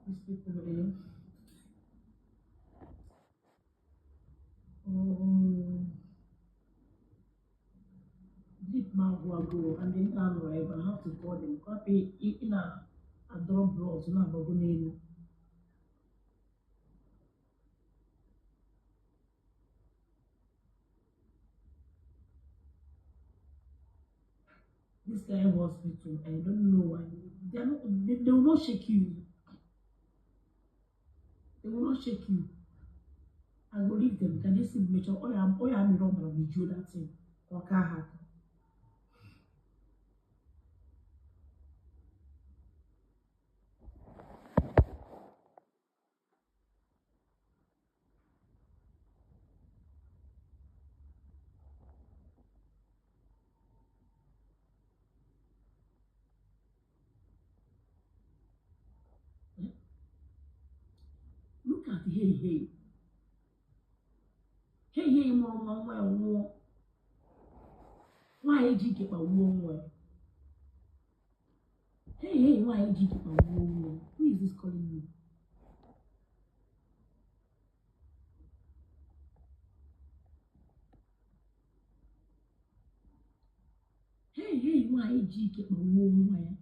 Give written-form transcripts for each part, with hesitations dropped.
These people, eh? Oh, drip m agwụ and then anọrọ ebe I have to call them. Ka hapụ ị na-adọrọ blood na-agbago n'elu. This kind of hospital, I don't know why. They are not, they will not shake you. They will not shake you. I go leave them. Can they see nature? Oh yeah, oh yeah, I'm wrong, but we do that thing. Waka haka. Look at hey hey. Hey hey mụrụ nwa nwa ya nwụọ. Nwaanyị ji ike kpagbuo nwa ya. Hey hey nwaanyị ji ike kpagbuo nwa ya. Who is this calling me? Hey hey nwaanyị ji ike kpagbuo nwa ya.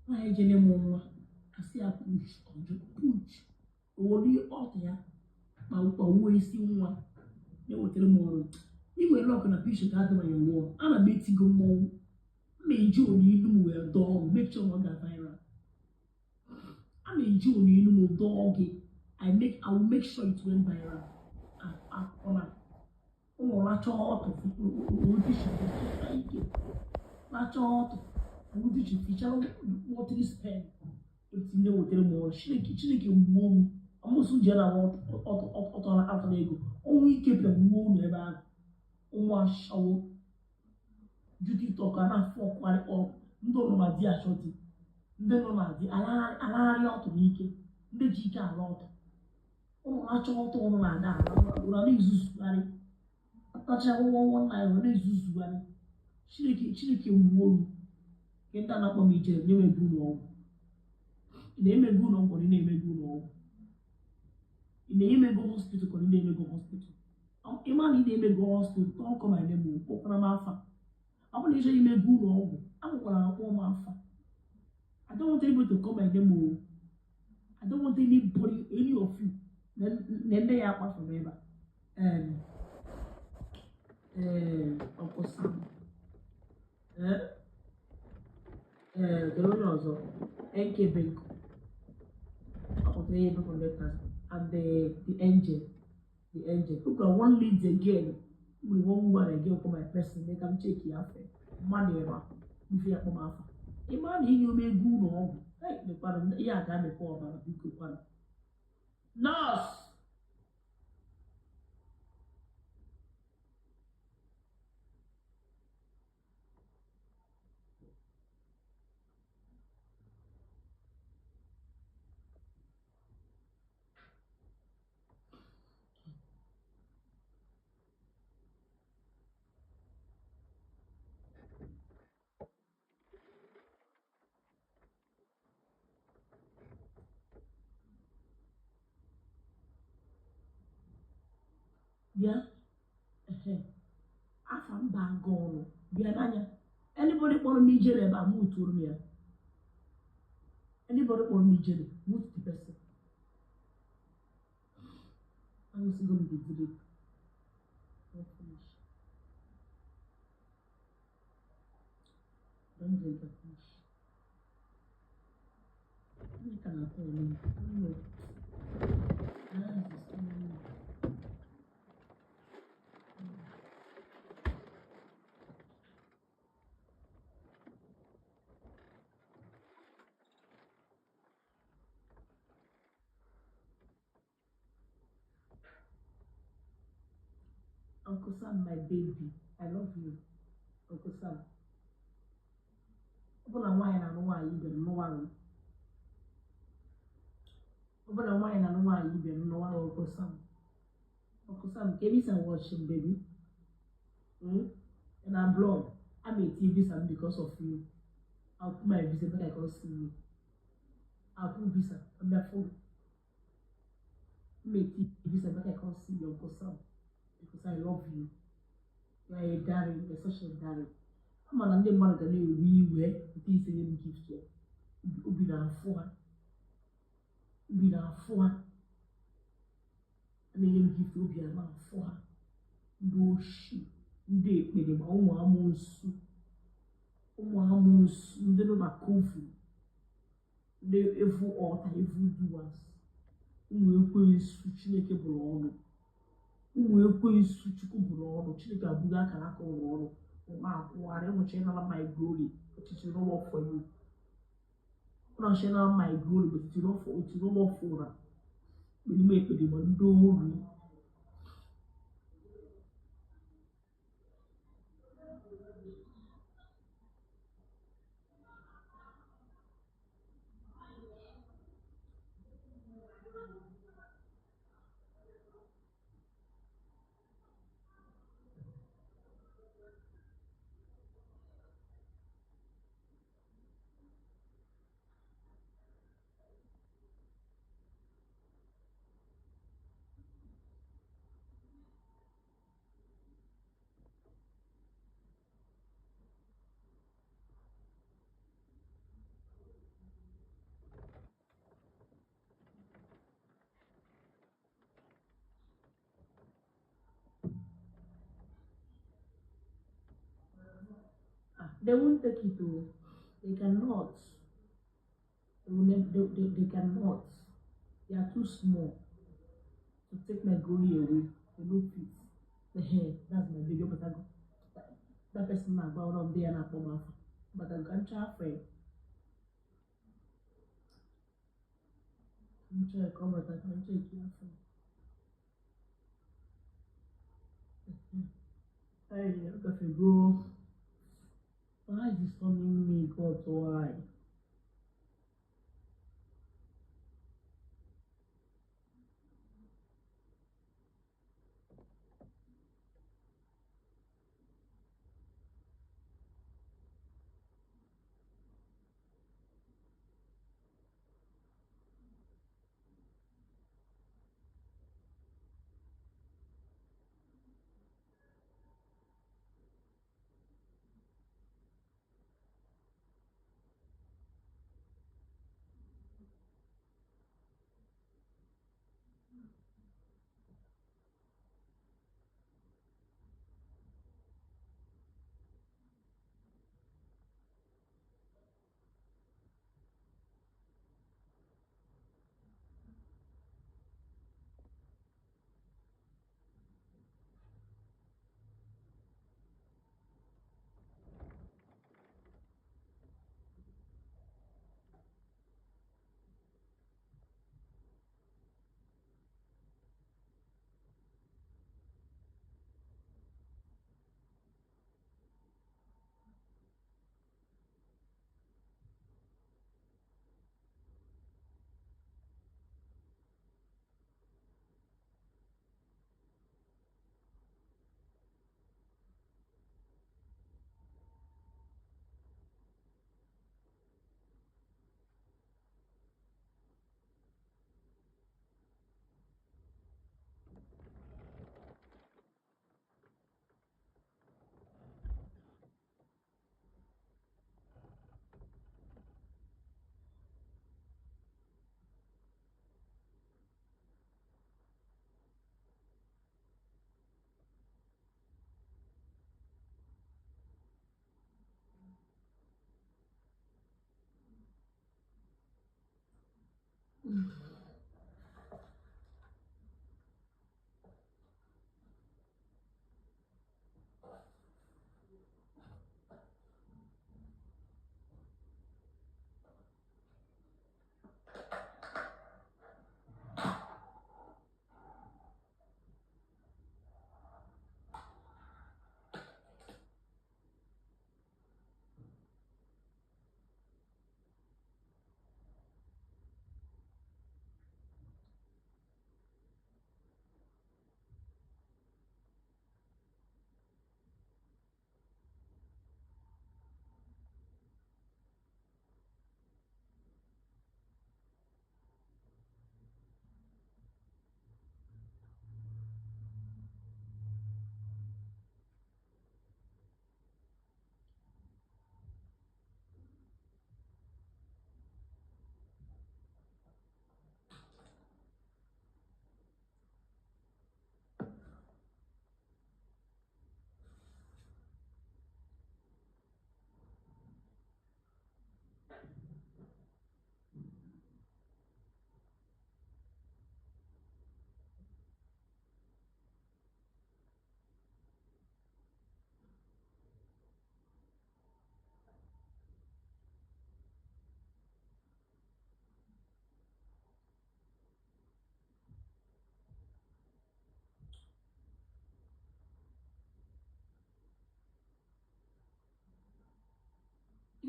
Nwaanyị jere mụ nwa asị ya push ọjụ push. O were ọtụ ya kpagbuo isi nwa na-ewetara m ọrụ. Ị nwere luck na picture ga-adị na your wall. Ana m etigo mmọnwụ. M eji onilu m wee dọọ ọrụ make sure na ọ ga viral. A na-eji onilu m dọọ gị. I will make sure it went viral. Akpọna ụmụ racha ọtụ ike racha ọtụ ụdịchi fichara watery sperm etinye wetara m ọrụ. Chineke Chineke gbuo m amụsụ ji na ọtụ ọtụ atụrụ ego ọnwụ ike bịa gbuo unu ebe ahụ. Ụmụ ashawo ju TikTok a na-afụ ọkwarị ndị nọ na di achọ di, ndị nọ na di alagharị ọtụ n'ike, ndị ji ike ala ọtụ. Ụmụ achọ ọtụ ụnụ na-aga ala na-ezuzugharị atacha nwa nwa nna ya na-ezuzugharị. Chineke Chineke gbuo m. Nke ndị a na-akpọ m ijere nye m ego ụlọ ọgwụ. Ị na-emego ụlọ ọgwụ, ị na-emego ụlọ ọgwụ, ị na-enye m ego hospital ka ị na-emego hospital. Ị ma na ị na-emego hospital, don't call my name o, kpọkwara m afa. Ọ bụrụ na ị chọrọ imego ụlọ ọgwụ, agwakwara akpọ m afa. I don't want anybody to call my name o. I don't want anybody, any of you na ndị ya akpa from ebe a. Uncle Sam. Kedu onye ọzọ? NK Benko. Ọ pụtara ihe 500,000 and the angel, the angel. Look at one lead again. We one woman again for my person. Make am check ya afa. Mmadụ ịma ife ya kpọ m afa. Ị ma na inye m ego ụlọ ọgwụ. Hey, mekwara ihe a ga-amekwa ọbara biko kwanụ. Nurse! Bịa ehe afa mba aga ọnụ bịa n'anya. Anybody kpọrọ m ijele ebe a, mute m ya. Anybody kpọrọ m ijele, mute the person. Aṅụsigo m the drip. Don't finish. Don't drink and finish. Onye ka na-akpọ onwe m? I don't know. Ah, it's calling me. Uncle Sam, my baby, I love you. Uncle Sam. Ọ bụ na nwaanyị na-anụ nwaanyị ibe m nụwa m. Ọ bụ na nwaanyị na-anụ nwaanyị ibe m nụwa m, Uncle Sam. Uncle Sam, ka visa watch m, baby. Na blog, I'm a TV visa because of you. I'll put my visa but I can't see you. Approve visa. I'm a fool. Make visa make I come see your Uncle Sam because I love you. You are a darling. You're such a darling. Ama na ndị mmadụ ga na-ewe iwe nke isi nye m gift ya. Obi na-afụ ha. Obi na-afụ ha. A na-enye m gift obi a na-afụ ha. Ndị oshi, ndị ekpere ma ụmụ amoosu. Ụmụ amoosu ndị nọ na coven. Ndị evil altar, evil doers. Ụmụ ekwensu Chineke bụrụ ọnụ. Ụmụ ekwensu Chukwu bụrụ ọnụ. Chineke abụghị akara aka ụlọ ọrụ. Ụmụ akwụgharị ụmụchi nara my glory, but it will not work for you. Ụmụchi nara my glory, but it will not for it will not work for una. Ekpere ekpere ma ndị ori. Ah, they won't take it though. They cannot. They will never, they cannot. They are too small to take my glory away. They no fit. Hey, that's my baby. But I go. That person na agba ọrụ ndị ya na-akpọ m afa. But I go ncha afọ ya. Ncha ka ọ bata ka ncha eki afọ. Hey, ọ gafego. Why is this turning me, God? Why?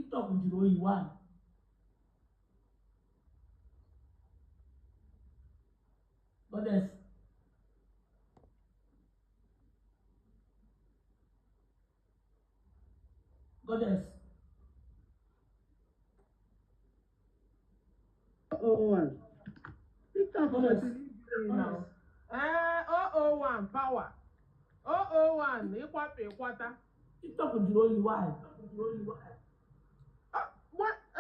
TikTok jụrụ oyi nwanyị. Goddess. Goddess. 001. TikTok Goddess. kwesịrị ịjụ oyi now. Ee, 001 power. 001 ịkwapụ ịkwata. TikTok jụrụ oyi nwanyị. Ah,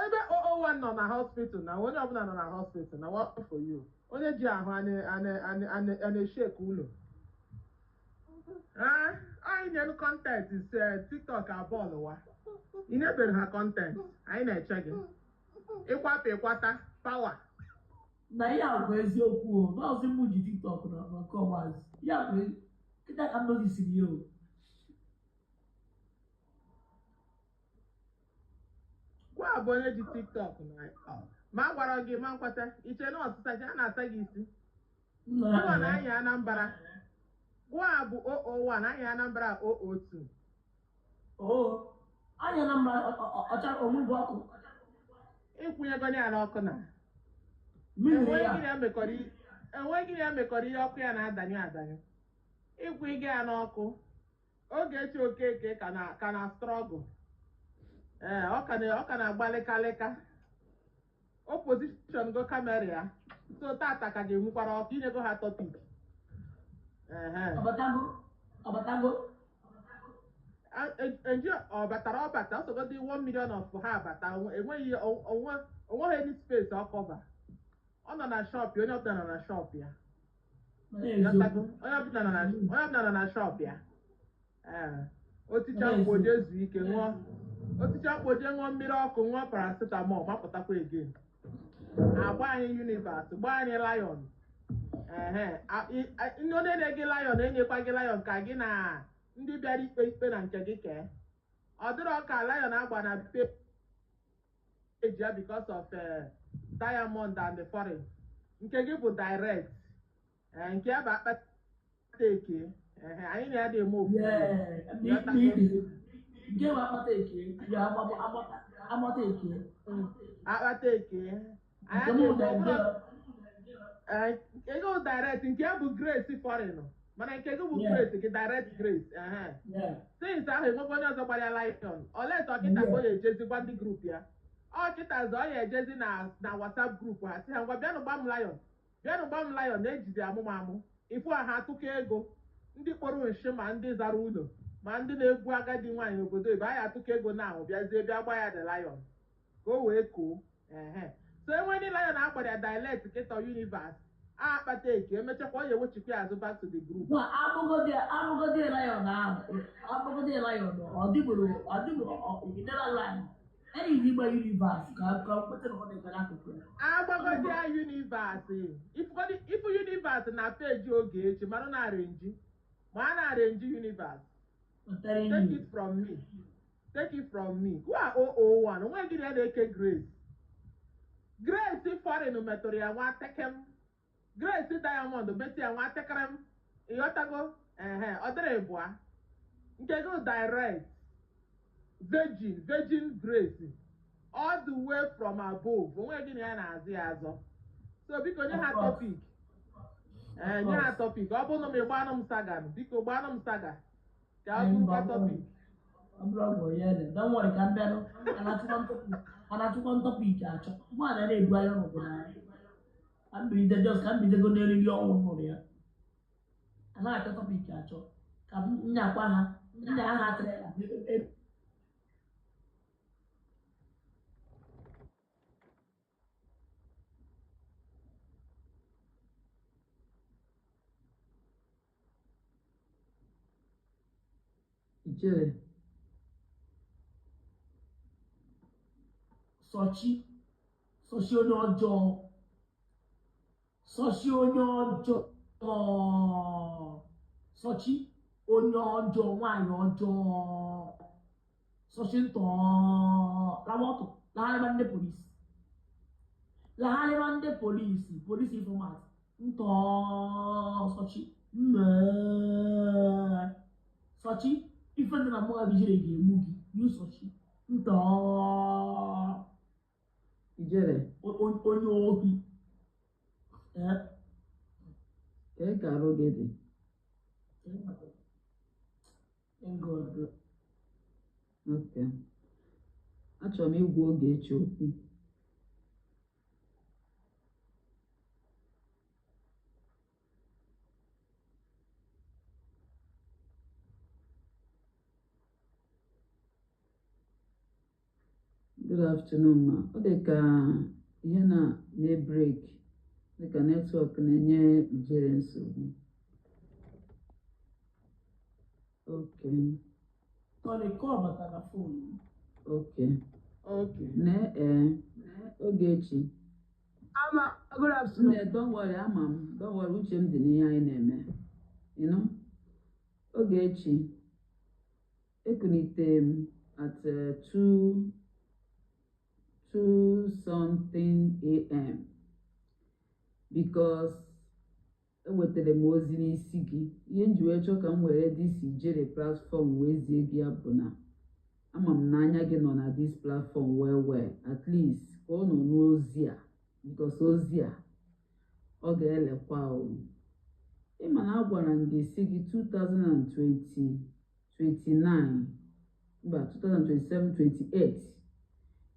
ebe 001 nọ na hospital na onye ọbụla nọ na hospital na what for you. Onye ji ahụ a na-eshake ụlọ. Ah, anyị nyere content TikTok abọọlụ wa. Ị nyebere ha content, anyị na-eche gị. Ịkwapụ ịkwata, power. Na ihe a bụ eziokwu o, nọọsụ mụ ji TikTok na nke ọgbazụ. Ya bụ kịta ka m notisiri ya o. Gwa bụ onye ji TikTok na ma a gwara gị ma nkwata iche na ọtụta a na-ata gị isi. Gwa na anyị Anambra. Gwa bụ 001 anyị Anambra 002. Oo, anya na mma ọcha onwugbo ọkụ. Ịkwụnyegoro ya n'ọkụ na. Mmiri ya. Enweghị ya mekọrọ ihe ọkụ ya na-adanyụ adanyụ. Ịkwụ ịga ya n'ọkụ. Ogechi Okeke ka na strọgụl. Ee, ọ ka na-agba lịkalịka. O pozishọn go kamera ya. So tata ka ga-enwukwara ọkụ inyego ha topic. Ọbatago, ọbatago. Eji ọ batara ọbata ọsọgodi 1 million of ha abata enweghị onweghị any space ọ kọva. Ọ nọ na shop ya, onye ọbụla nọ na shop ya. Onye ọbụla nọ na shop ya. Ee, oticha mkpo jee zuo ike ṅụọ. Oticha mkpo jee ṅụọ mmiri ọkụ, ṅụọ paracetamol, mapụtakwa again. Agba anyị universe, gbaa anyị lion. Ehe, ndị onye na-ege lion enyekwa gị lion ka gị na ndị bịara ikpe ikpe na nke gị kee. Ọ dịrọ ka lion agba na page ya because of diamond and the foreign. Nke gị bụ direct. Nke ya bụ akpata eke. Anyị na ya dị eme ofu. Nke bụ akpata eke, ya agbata eke. Akpata eke. Nke gị bụ direct, nke ya bụ grace foreign. Mana nke gị bụ grace gị direct grace. Since ahụ enwekwa onye ọzọ gbara ya lion. Olee ọkịta ka ọ na-ejezi gwa ndị grup ya. Ọ kịta zọ ọ ya ejezi na WhatsApp grup ha sị ha ngwa bịanụ gba m lion. Bịanụ gba m lion na-ejizi amụmamụ. Ifu ha atụkọ ego. Ndị kpọrọ nshi ma ndị zara ụlọ ma ndị na-egbu agadi nwaanyị n'obodo ebe anyị atụkọ ego na ahụ bịazie bịa gba ya the lion ka o wee koo. So enwe ndị lion agbara ya dialect kịta universe a akpata eke emechakwa ọ ya ewechikwa ya azụ back to the group. Abụgodi lion ahụ, abụgodi lion ọ dịgboro line. Anyị ji ịgba universe ka kweta na ọ dị n'akụkụ ya. Agbagodi ya universe. Ifu universe na peji Ogechi mara na arenji. Ma a na-arenji universe. Take it from me. Take it from me. Gwa 001 onwe gị na na-eke Grace. Grace foreign metụrụ ya nwa tekem. Grace diamond metụ ya nwa tekerem. Ịghọtago? Ehe, ọ dịrị ịbụa. Nke gị direct. Virgin Grace. All the way from above. Onwe gị na ya na-azụ ya azọ. So biko nye ha topic. Ee, nye ha topic. Ọ bụrụ na m ịgbanụ m saga, biko gbanụ m saga. Ka ọ bụrụkwa topic. Ọ bụrụ ọgwụ ya dị. Don't worry ka m bịanụ. A na-achụkwa ntọpik achọ. Nwaanyị na-ebu anya n'obodo anyị. Ka m bilite just ka m bilitego n'eriri ọnwụ nụrụ ya. A na-achọ tọpik achọ. Ka m nyakwa ha. Nya ha trela. Ichere. Sọchi. Sọchi onye ọjọọ. Sọchi onye ọjọọ. Sọchi onye ọjọọ, nwaanyị ọjọọ. Sọchi ntọọ. Lawọtụ. Lagharịba ndị polisi. Lagharịba ndị polisi. Polisi informat. Ntọọ. Sọchi. Mmee. Sọchi. Ife dị na mmụọ gị jere ga-egbu gị. You Sọchi. Ntọọ. Ijere. Onye ohi. Eh? Kee ka arụ gị dị? Thank God, bro. Okay. Achọrọ m ịgwa Ogechi okwu. Good afternoon, ma. Ọ dị ka ihe na na-ebreak, dị ka network na-enye Ijere nsogbu. Okay. Sorry, call batara na phone. Okay. Okay. Nee ee, Ogechi. Ama, good afternoon. Nne, don't worry, ama m. Don't worry, uche m dị n'ihe anyị na-eme. You know? Ogechi, ekunite m at 2 something a.m. because ewetara m ozi n'isi gị. Ihe m ji wee chọọ ka m were this Ijere platform wee zie gị ya bụ na ama m na anya gị nọ na this platform well well, at least ka ọ nọ n'ozi a, because ozi a ọ ga-elekwa o. Ịma na agwara m gị si gị 2020 29, mba, 2027 28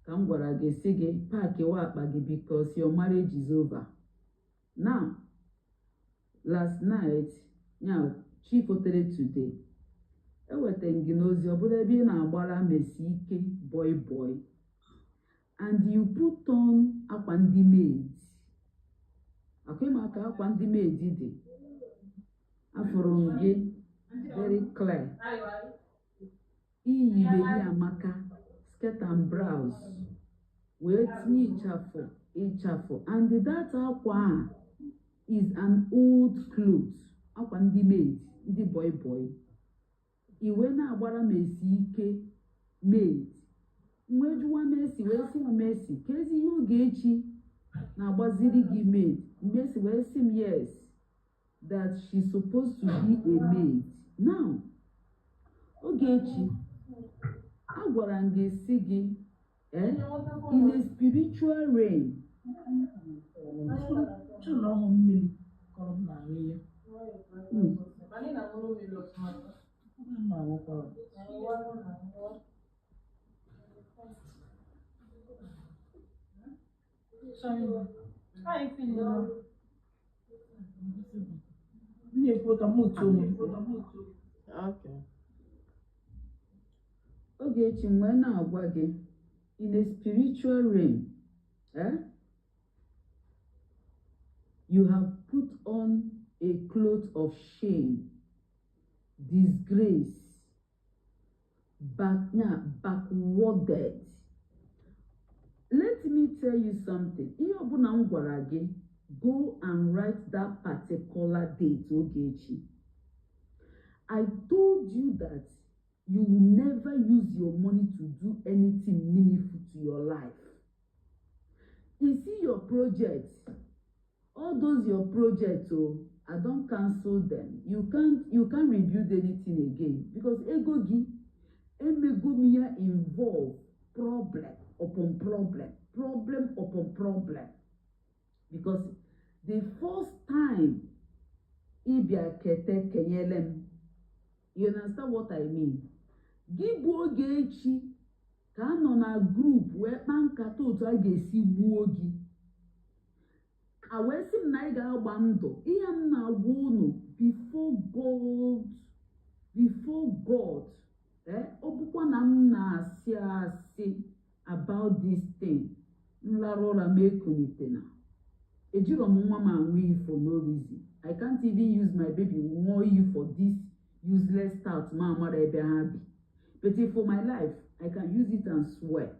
ka m gwara gị si gị packiwa akpa gị because your marriage is over. Now, last night ya chi fotere today, ewetara m gị n'ozi, ọ bụrụ ebe ị na-agbara mesi ike boy boy and you put on akwa ndị maid. Akwa ịma ka akwa ndị maid dị, afụrụ m gị very clear, iyi Mary Amaka skirt and blouse wee tinye ịchafụ ịchafụ, and that akwa a is an old cloth, akwa ndị maid, ndị boy boy. I wee na-agbara Mercy ike maid. Wee jụwa Mercy, wee sị ya, "Mercy, ka ezi ihe Ogechi na-agbaziri gị maid?" Mercy wee sị m yes, that she's supposed to be a maid now. Ogechi, agwara m gị sị gị in a spiritual realm. Chọ na ọhụ mmiri kọrọ m n'ahụ ihe. M na-aṅụkwara. Sorry. How are you feeling now? M na-ekwu ka m otu onwe m. Okay. Ogechi, m wee na-agwa gị, in a spiritual realm, you have put on a cloth of shame, disgrace, back, yeah, backwarded. Let me tell you something. Ihe ọbụla m gwara gị, go and write that particular date, Ogechi. I told you that you will never use your money to do anything meaningful to your life. You see your projects, all those your projects, oh, I don cancel them. You can't rebuild anything again because ego gị emego m ya involve problem upon problem, problem upon problem. Because the first time ị bịa kete kenyele m, you understand what I mean? Gị bụ Ogechi ka a nọ na group wee kpaa nkata otu a ga-esi gbuo gị. A wee sị m na ị ga-agba ndụ. Ihe m na-agwa unu, before God, before God, ọ bụkwa na m na-asị asị about this thing, m lara ụra m ekunitena. Ejiro m nwa m aṅụ iyi for no reason. I can't even use my baby ṅụọ iyi for this useless tout ma amara ebe ha bi. But if for my life, I can use it and swear.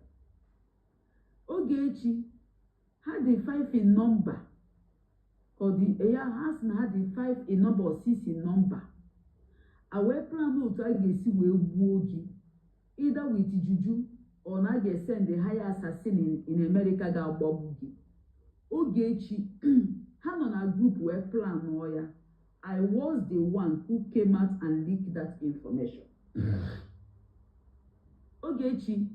Ogechi, ha dị five in number. Ka ọ dị ya, ha sị na ha dị five in number or six in number. A wee plan otu a ga-esi wee gbuo gị, either with juju or na a ga-esend hire assassin in America ga-agbagbu gị. Ogechi, ha nọ na group wee plan ya. I was the one who came out and leaked that information. Ogechi, Ogechi,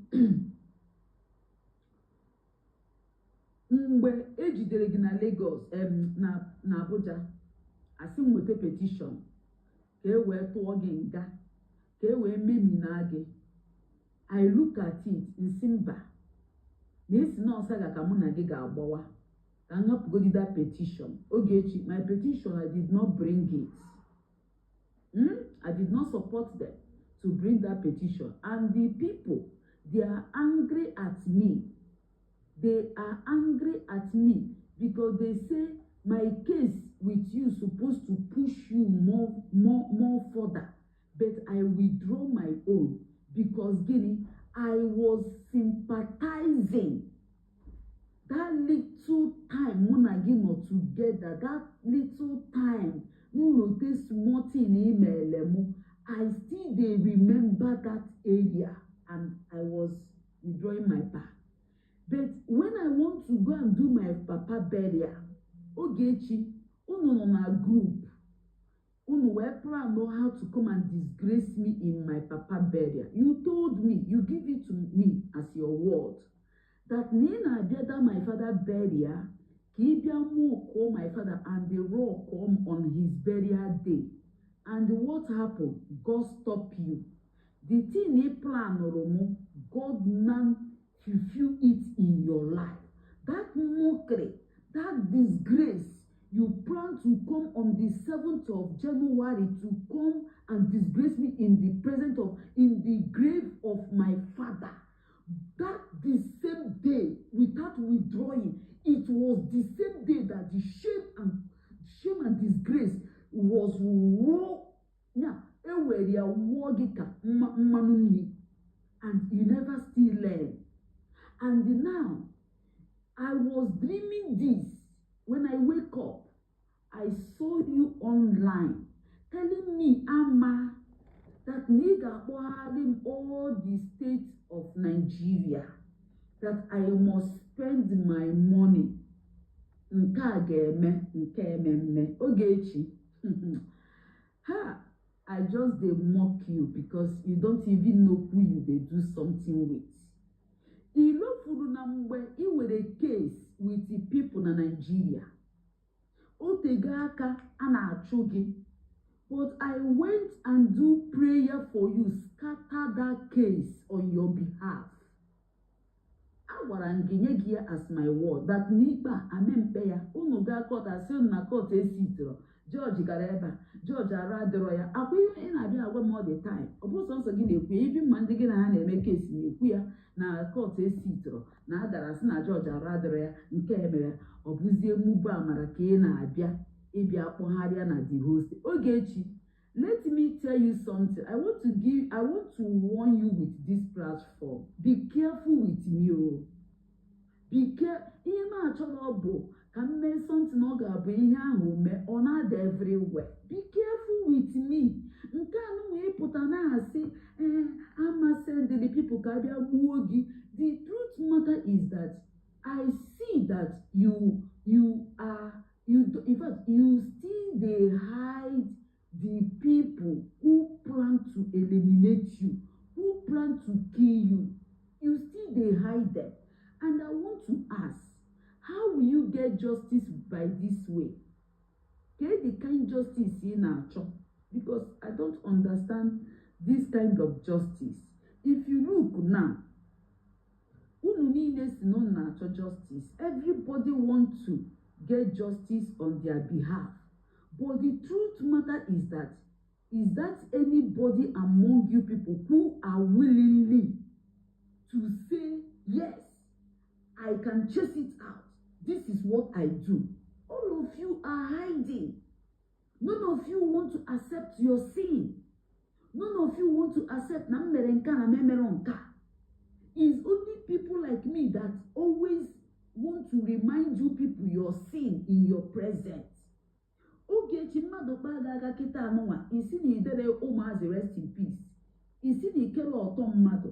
mgbe ejidere gị na Lagos, na Abuja, asị m nweta petition ka e wee tụọ gị nga, ka e wee memina gị. I look at it, nsị mba, na esi na ọsaga ka mụ na gị ga-agbawa, ka m hapụgodi that petition. Ogechi, my petition, I did not bring it. I did not support them to bring that petition. And the people, they are angry at me. They are angry at me because they say my case with you supposed to push you more, more, more further. But I withdraw my own because, gịnị, I was sympathizing. That little time mụ na gị nọ together, that little time m lote small thing imele mụ, I still dey remember that area and I was withdrawing my part. But when I want to go and do my papa burial, Ogechi, unu nọ na group, unu wee plan know how to come and disgrace me in my papa burial. You told me, you give it to me as your word, that na ị na-abịa that my father burial ka ị bịa mụọ my father and the rock come on his burial day. And what happened? God stop you. The thing ị planụrụ mụ, God now fulfill it in your life. That mockery, that disgrace, you plan to come on the 7th of January to come and disgrace me in the presence of, in the grave of my father. That the same day, without withdrawing, it was the same day that the shame and disgrace was raw. Yeah, ewere ya wụọ gị ka mmanụ nri, and you never still learn. And now, I was dreaming this. When I wake up, I saw you online telling me, Ama, that na ị ga-akpọgharị m all the states of Nigeria, that I must spend my money. Nke a ga-eme, nke ememme. Ogechi, ha, I just dey mock you because you don't even know who you dey do something with. Ị lofuru na mgbe ị were case with the people na Nigeria, o tego aka a na-achụ gị, but I went and do prayer for you, scatter that case on your behalf. Agwara m gị, nye gị ya as my word that n'ikpe a amemkpe ya, unu gaa court, asị unu na court esitụrụ, jọji gara ebe a, jọji arụ adịrọ ya. Akwa ihe ị na-abịa agwa m all the time, ọ bụ sọnsọ gị na-ekwu ya, ibi ma ndị gị na ha na-eme case na-ekwu ya na court esitụrụ, na a gara sị na jọji arụ adịrọ ya. Nke emere ọ bụzie mmubu amara ka ị na-abịa ịbịa kpọgharịa na the host. Ogechi, let me tell you something. I want to warn you with this platform. Be careful with me o. Be careful. Ihe m achọrọ bụ ka m mee something ọ ga-abụ ihe ahụ mee, ọ na-ada everywhere. Be careful with me. Nke a nụnwa ịpụta na-asị ee, ama send the people ka abịa gbuo gị. The truth matter is that I see that you are you do, in fact, you still dey hide the people who plan to eliminate you, who plan to kill you. You still dey hide them. And I want to ask, how will you get justice by this way? Ke the kind justice ị na-achọ? Because I don't understand this kind of justice. If you look now, unu niile si na unu na-achọ justice. Everybody want to get justice on their behalf, but the truth matter is that anybody among you people who are willingly to say, "Yes, I can chase it out, this is what I do"? All of you are hiding. None of you want to accept your sin. None of you want to accept na m mere nke a, na m emere nke a. It's only people like me that always want to remind you people your sin in your presence. Ogechi, mmadụ kpaa gị aka kịta anụnwa, isi na idere ụmụazị rest in peace, isi na ikele ọtọ mmadụ.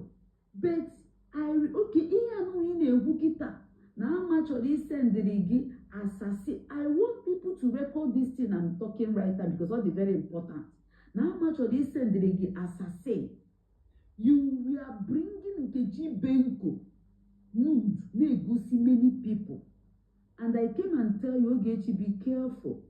But I, okay, ihe anụnwa ị na-ekwu kịta na ama chọrọ isendịrị gị asasi. I want people to record this thing I'm talking right now because ọ dị very important. Na ama chọrọ isendịrị gị assassin. You were bringing Nkechi Benko nude na-egosi many people. And I came and tell you, Ogechi, be careful,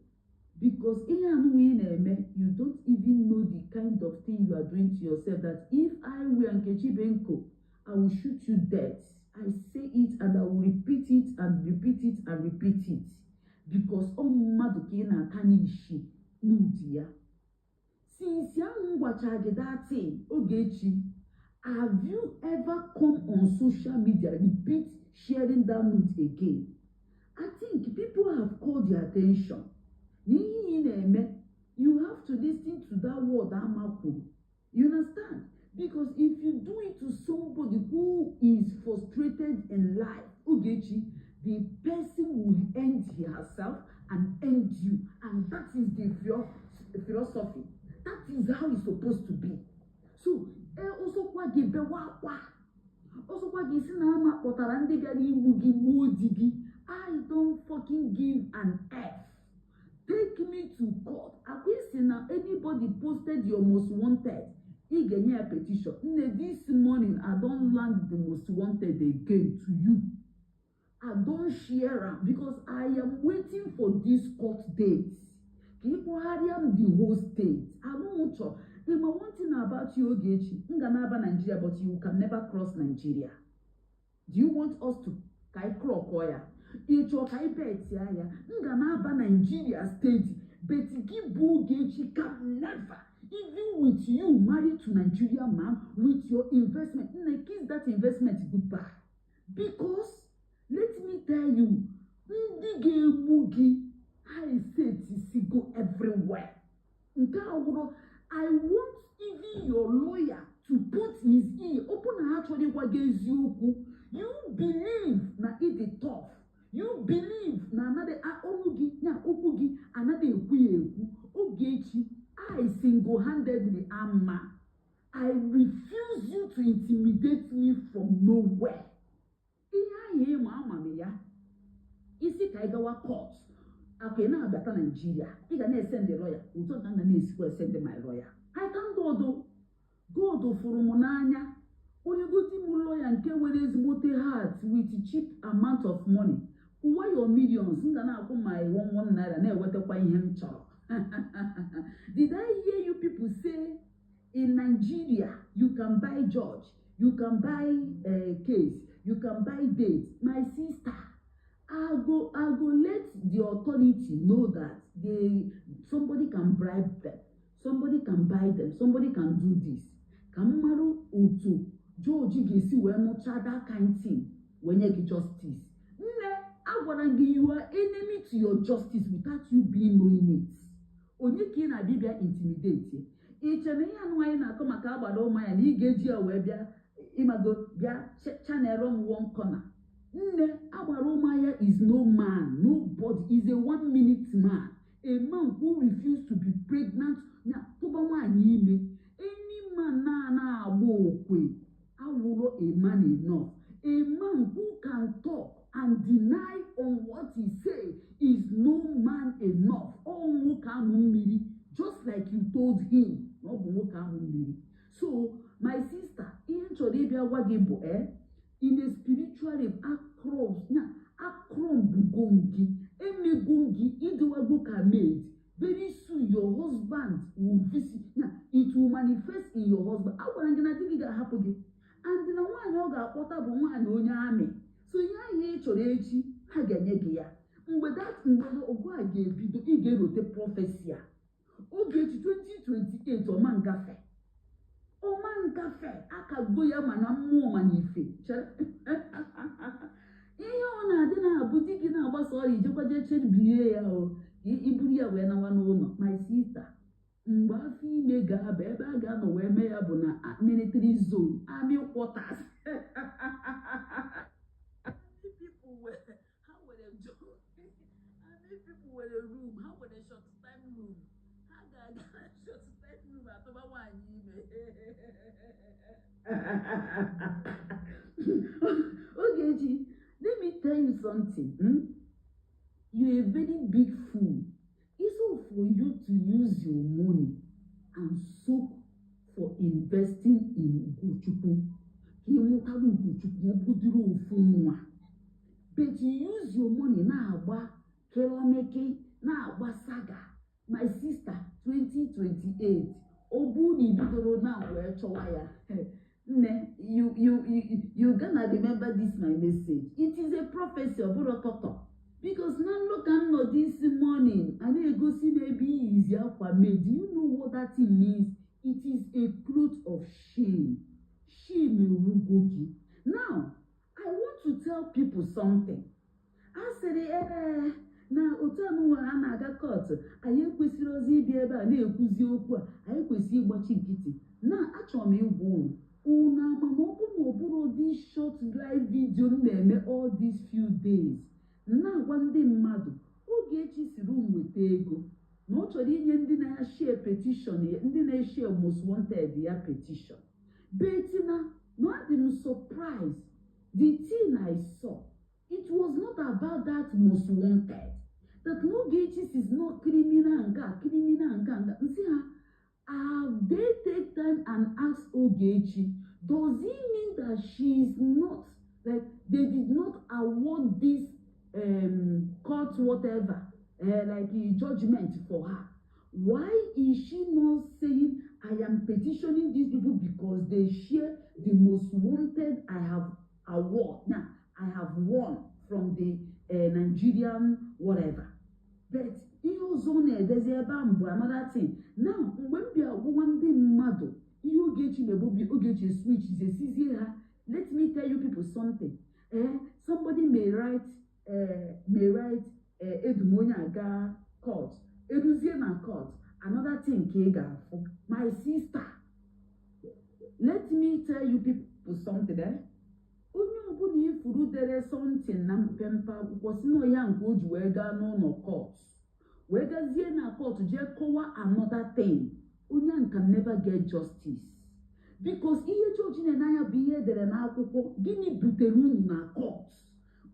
because ihe anụnwa ị na-eme, you don't even know the kind of thing you are doing to yourself, that if I were Nkechi Benko, I will shoot you dead. I say it and I will repeat it and repeat it and repeat it, because ọ mmadụ ka ị na-aka n'isi nude ya. Since ahụ m gwacha gị that thing, Ogechi, have you ever come on social media repeat sharing that nude again? I think people have called your attention na ihe ị na-eme. You have to listen to that word ama kwuru, you understand? Because if you do it to somebody who is frustrated in life, Ogechi, the person will end herself and end you, and that is the philosophy. That is how it's supposed to be. So ọsọkwa gị bewa akwa, ọsọkwa gị si na ama kpọtara ndị bịara igbu gị, gbuo di gị, I don't fucking give an F. Take me to court. Akwa isi na anybody posted your most wanted, ị ga-enye ya petition. Nne, this morning I don land the most wanted again to you. I don share am because I am waiting for this court date ka ị kpọgharịa m the whole state. Alụmụchọ ịma. One thing about you, Ogechi, m ga na-aba Nigeria, but you can never cross Nigeria. Do you want us to ka anyị klọkọ ya? Ị chọọ ka anyị betia ya? M ga na-aba Nigeria steady, but gị bụ Ogechi can never, even with you married to Nigeria man with your investment. Nne, kiss that investment goodbye, because let me tell you, ndị ga-egbu gị ha esetisigo everywhere. Nke a wụrụ, I want even your lawyer to put his ear open na ha chọrọ ịgwa gị eziokwu. You believe na ị dị tough, you believe na anaghị ọnụ gị na okwu gị anaghị ekwu ya ekwu. Ogechi, I single-handedly ama, I refuse you to intimidate me from nowhere. Ihe ahụ ịma ama m ya isi ka anyị gawa court. Akwa ị na-abata Naijiria, ị ga na-esend lawyer otu a ka m ga na-esikwa esend my lawyer. I thank God o. God fụrụ m n'anya, onye gosi m lawyer nke nwere ezigbote heart with cheap amount of money. Kwụwa your millions, m ga na-akwụ my one one naira na-ewetakwa ihe m chọrọ. Did I hear you people say in Nigeria you can buy judge, you can buy case, you can buy date? My sister, I go let the authority know that they somebody can bribe them, somebody can buy them, somebody can do this. Ka m mara otu judge ga-esi wee nụcha that kind thing wee nye gị justice. Nne, agwara m gị, you are enemy to your justice without you being knowing it. Onye ka ị na-abịa bịa intimidate? Ị che na ihe anụ anyị na-akọ maka agbara ụmụ ya na ị ga-eji ya wee bịa ịmago bịa channel m one corner? Nne, agbara ụmụahịa is no man, nobody is a one minute man, a man who refused to be pregnant na tụba nwaanyị ime. Any man na-ana agba okwe awụrụ a man enough. A man who can talk and deny on what he say is no man enough. Ọ nwoke amụ mmiri, just like you told him na ọ bụ nwoke amụ mmiri. So my sister, ihe m chọrọ ịbịa gwa gị bụ in a spiritual realm, across na akrọmbugo gị, emego gị, ịdịwago ka maid. Very soon your husband will visit na it will manifest in your husband. Agwara gị na di gị ga-ahapụ gị, and na nwaanyị ọ ga-akpọta bụ nwaanyị onye amị. So ihe ahụ ị chọrọ echi, ha ga-enye gị ya. Mgbe that mgbe ọgụ a ga-ebido, ị ga-erote prophecy a. Ogechi, 2028, ọma ngafe, ọma ngafe akago ya, ma na mmụọ ma na ife. Chere, ihe ọ na-adị na-abụ di gị na-agbasa ọrịa, ijekwaje chebie ya o ka iburu ya wee nawa n'ụlọ. My sister, mgbe afọ ime ga-aba, ebe a ga-anọ wee mee ya bụ na military zone, army quarters. Army people were, ha were army people were room, ha were short time room, ha ga-aga na short time room atụba nwaanyị ime. Ogechi, let me tell you something. You're a very big fool. It's all for you to use your money and soak for investing in Ugochukwu. Ka ị mụtara Ugochukwu, ọ bụdịrị ofu nwa. But you use your money na-agba kelomeke, na-agba saga. My sister, 2028, ọ bụrụ na ị bidoro na wee chọwa ya, nne, you gonna remember this my message. It is a prophecy, ọ bụrụ kọtọ, because na nlọ ka m nọ this morning, a na-egosi n'ebe iyizi akwa mee. Do you know what that thing means? It is a cloth of shame. Shame ewugo gị. Now I want to tell people something. A sịrị ee na otu anụnwa a na-aga court, anyị ekwesịrị ozi ịbịa ebe a na-ekwuzi okwu a. Anyị kwesịrị ịgbachi nkịtị. Na achọrọ m ịgwa unu, unu ama ma ọ bụ na ọ bụrụ this short live video m na-eme all these few days, na-agwa ndị mmadụ, Ogechi siri m weta ego na ọ chọrọ inye ndị na-share petition ya, ndị na-eshare most wanted ya petition. But na adị m surprised. The thing I saw, it was not about that most wanted, that Ogechi is not criminal, nke a criminal, nke a nke a. Nsị ha, have they take time and ask Ogechi, does it mean that she is not, like, they did not award this court whatever, like a judgment for her? Why is she not saying, "I am petitioning these people because they share the most wanted I have award now, I have won from the Nigerian whatever"? But ihe ọzọ ọ na-edezi ebe ahụ bụ another thing. Now, mgbe m bịa gwa ndị mmadụ ihe Ogechi na-ebu, Ogechi switch esizie ha. Let me tell you people something. Somebody may write edumonye aga court, eruzie na court, another thing ka ị ga-afụ. My sister, let me tell you people something. Onye ọbụla ifuru dere something na mpempe akwụkwọ si na ya nke o ji wee gaa n'ụlọ court, wee gazie na court jee kọwa another thing, onye ahụ can never get justice, because ihe jọji na-ene bụ ihe edere n'akwụkwọ. Gịnị butere unu na court?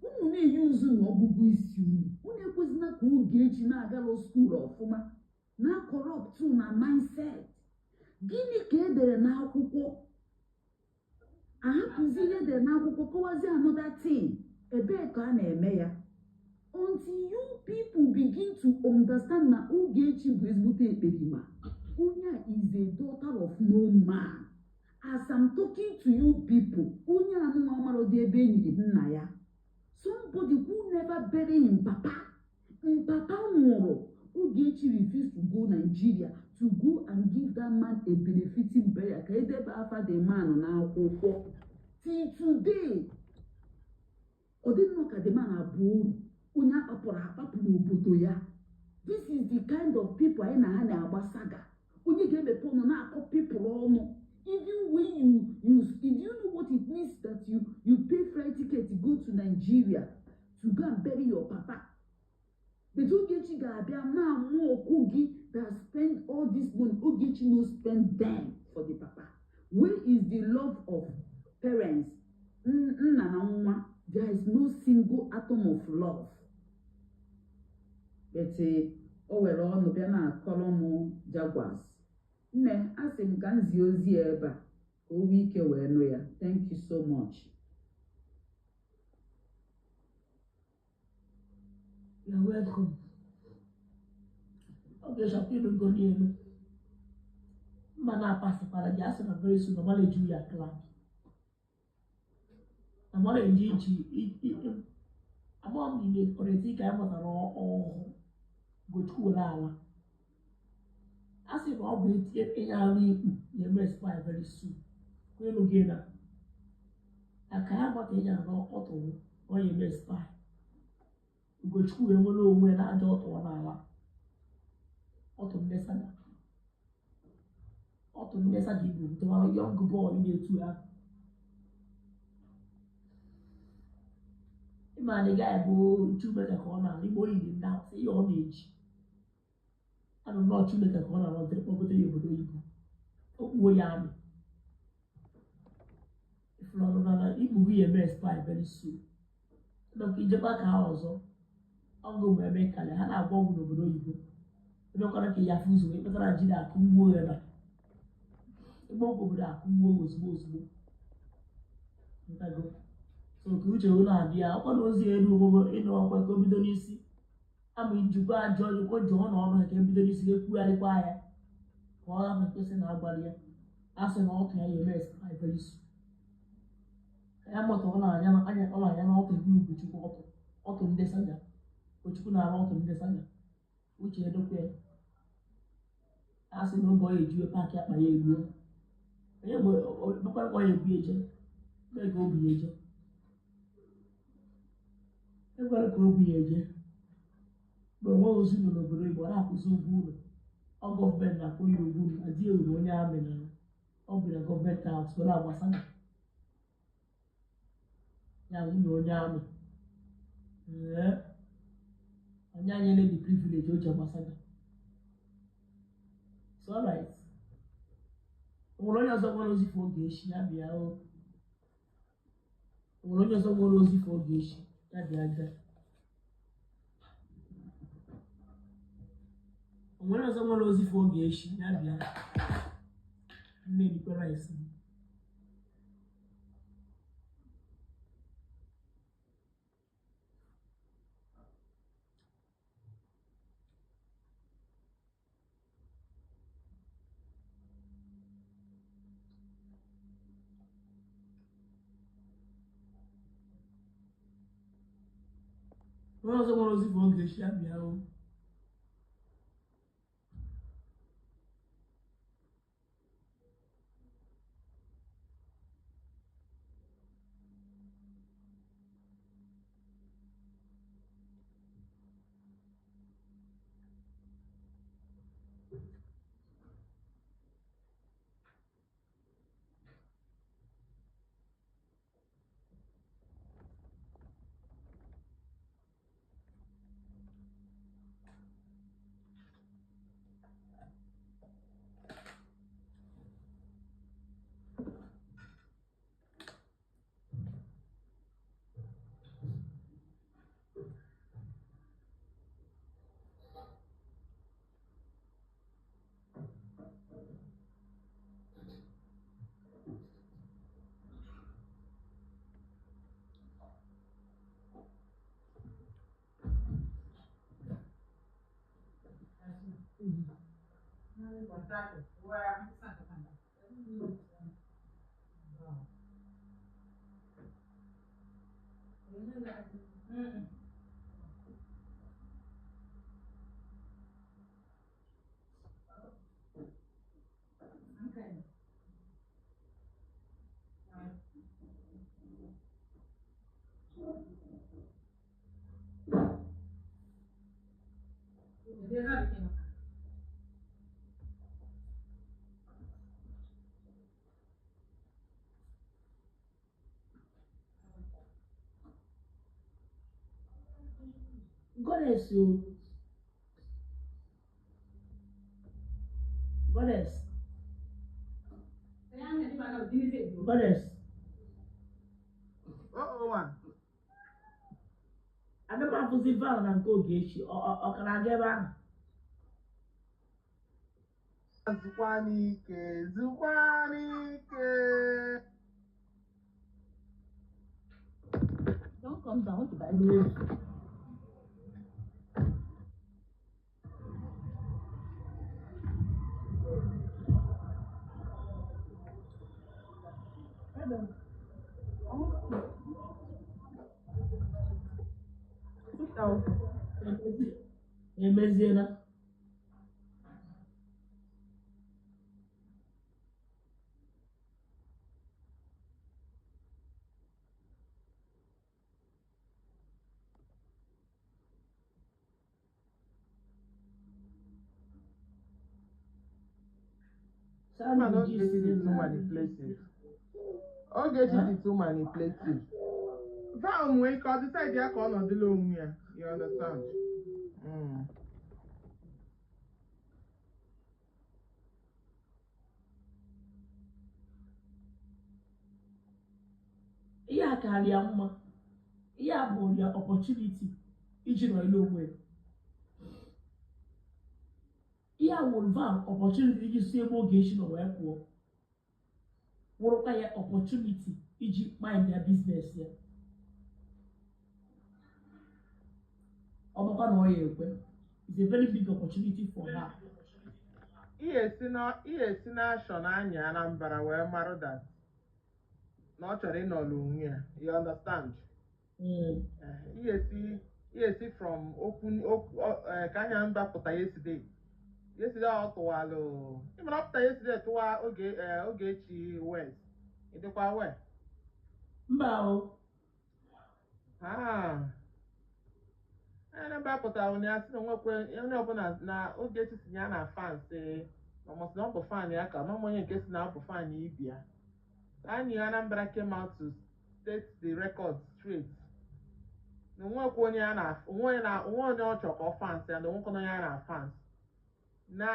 Unu na-eyi uzu na ọgụgụ isi unu. Unu ekwezina ka Ogechi na-agalụ school ọfụma na corrupt na mindset. Gịnị ka edere n'akwụkwọ? Ahapụzi ihe edere n'akwụkwọ, kọwazie another thing. Ebee ka a na-eme ya? Until you people begin to understand na Ogechi bụ ezigbote ekperima. Onye a is a daughter of no man. As I'm talking to you people, onye anụnwa amarọdị ebe enyiri nna ya. Somebody who never bury him papa. Papa nwụrụ, Ogechi refuse to go Nigeria to go and give that man a benefiting burial, ka edebe afa the man n'akwụkwọ. Till today, ọ dị nnọọ ka the man abụ oru, onye akpapụrụ akpapụ n'obodo ya. This is the kind of people anyị na ha na-agba saga. Onye ga-emepe ọnụ na-akọ people ọnụ. Even when you do you know what it means that you pay flight ticket to go to Nigeria to go and bury your papa? But Ogechi ga-abịa na-amụ ọkụ gị that spend all this money. Ogechi no spend them for the papa. Where is the love of parents, nna na nwa? There is no single atom of love. But o were ọnụ bịa na-akọrọ m jaguars. Nne, asị m ka m zie ozi ya ebe a ka o nwee ike wee nụ ya. Thank you so much. You're welcome. Ọ ga-echakwa ịnụgo n'elu mma na-apasịkwara gị. Asị na very soon ọmara eju ya clap, amara eji iji ama m niile ọrịta ka anyị mụtara ọhụụ. Ugochukwu were ala a sị na ọ bụ ịnye arụ ikpu na-eme expire very soon. Kwenu gị na aka ya mata ịnya arụ ọtụrụ ọ ya eme expire. Ugochukwu wee nwere onwe ya na aja ọtụ ọ n'ala ọtụ ndị saga, ọtụ ndị saga ibu ntụwara young boy na-etu ya. Ịma na ị gaghị bụ Chumeka ka ọ na-arụ igbo yiri ndị awụsa ihe ọ na-eji anụ nnọọ. Chumeka ka ọ na-arụ dịrị kpọgote ya obodo oyibo, okpuo ya amị ifuru ọnụ na ikpughu ya eme expire very soon. Maka ijekwa ka ha ọzọ ọgụ ma eme kalị ha na-agwọ ọgwụ n'obodo oyibo, emekwara ka ya afụ ụzọ wee kpatara Naijiria akụ gbuo ya na ebe ọgwụ obodo akụ gbuo ozugbo ozugbo. Ntago. So ka uche unu na-adị ya ọkwa na ozi elu ogbogbo ịnụ ọkwa ka o bido n'isi ama ijikwa ajọ jikwa jụọ na ọnụ ha ka ebido n'isi ga-ekwugharịkwa ya ka ọ hapụ nkịsị na agwara ya a sị na ọtụ ya ya eme expire very soon. Ka ya mụta ọ na-anya anya ọ na-anya na ọtụ ebe Ugochukwu ọtụ ọtụ ndị saga Ugochukwu na-arụ ọtụ ndị saga uche edokwa ya a sị na oge ọ ya ejiwe pack akpa ya eruo onye mgbe mekwara ka ọ ya ebu eje mee ka obi ya eje ekwere ka obi ya eje mgbe onwe ozi nọ n'obodo Igbo ọ na-akwụzi ụgwọ ụlọ ọ gọọmenti na-akwụrụ ya ụgwọ ụlọ na di ya wuru onye amị na ọ bi na gọọmenti house were agbasa ya nwunye onye amị. Ee, onye anyị the privilege o ji agbasa ya. It's alright. O nwere onye ọzọ nwere ozi for Ogechi ya bịa o. O nwere onye ọzọ nwere ozi for Ogechi ya bịa gaa. O nwere ọzọ nwere ozi for Ogechi ya bịa. Nne erikwa rice m. Onye ọzọ nwere ozi for Ogechi ya bịa o. Goddess o. Goddess. Goddess. Oh, one. Ada m afụzi val na nke Ogechi ọ ka na-aga ebe ahụ. Zukwa n'ike, zukwa n'ike. Don't come down to buy me. 2,000. Emeziela. Man, Ogechi dị too manipulative. Ogechi dị too manipulative. Val nwee ike ọ decide ya ka ọ nọdụla onwe ya. You understand? Mm. Ihe a karịa mma, ihe a bụ ya opportunity iji nọrọ onwe ya. Ihe a wụ Val opportunity iji si ebe Ogechi nọ wee pụọ. Wụrụkwa ya opportunity iji mind ya business ya. Ọ bụkwa na ọ ya ekwe, it's a very big opportunity for her. Ihe esi n'ashọ na anya Anambra wee marụ that na ọ chọrọ ịnọrọ onwe ya, you understand? Mm. Ihe esi from okwu ka anya mba pụta yesterday, ọ tụwalụ ịmara ọ pụta yesterday tụwa oge Ogechi West, ịdịkwa wee. Mba o. Ah. Anambra pụtara ụnyaahụ sị na onwekwe onye ọbụla na Ogechi si ya na fans, ọmọsị na ọ bụ fan ya, ka ọmụmụ onye nke si na ọ bụ fan ibi ya. Anyị Anambra came out to state the record straight na onwekwe onye ya na onwe onye ọ chọrọ ka ọ fans ya, na onwekwe onye ya na fans, na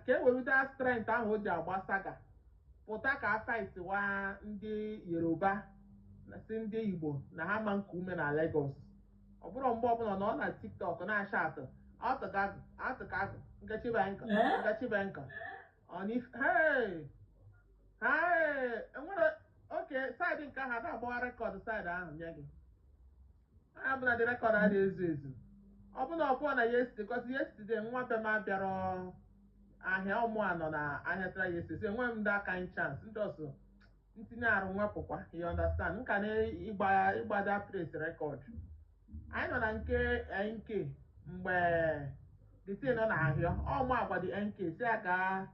ka e werute strength ahụ o ji agba saga pụta ka a fight wa ndị Yoruba na si ndị Igbo na ha ma nku ume na Lagos. Ọ bụrụ mgbe ọbụla na ọ na TikTok na-acha atụ atụkagụ atụkagụ Nkechi Benka. Eh? Nkechi Benka on if hey hey enwere oke side nke ahụ ada agbawa record side ahụ nye gị onye ọbụla dị record a na-ezu ezu ọ bụla ọ pụọ na yesterday, because yesterday nwa be m abịarọ ahịa, ụmụ a nọ na ahịa tara yesterday, so enweghị m that kind chance ndị ọzọ ntinye arụ nwepụkwa, you understand? Nka na ịgba ịgbada place record anyị nọ na nke NK mgbe the thing nọ n'ahịa ọmụ agwa the NK si aga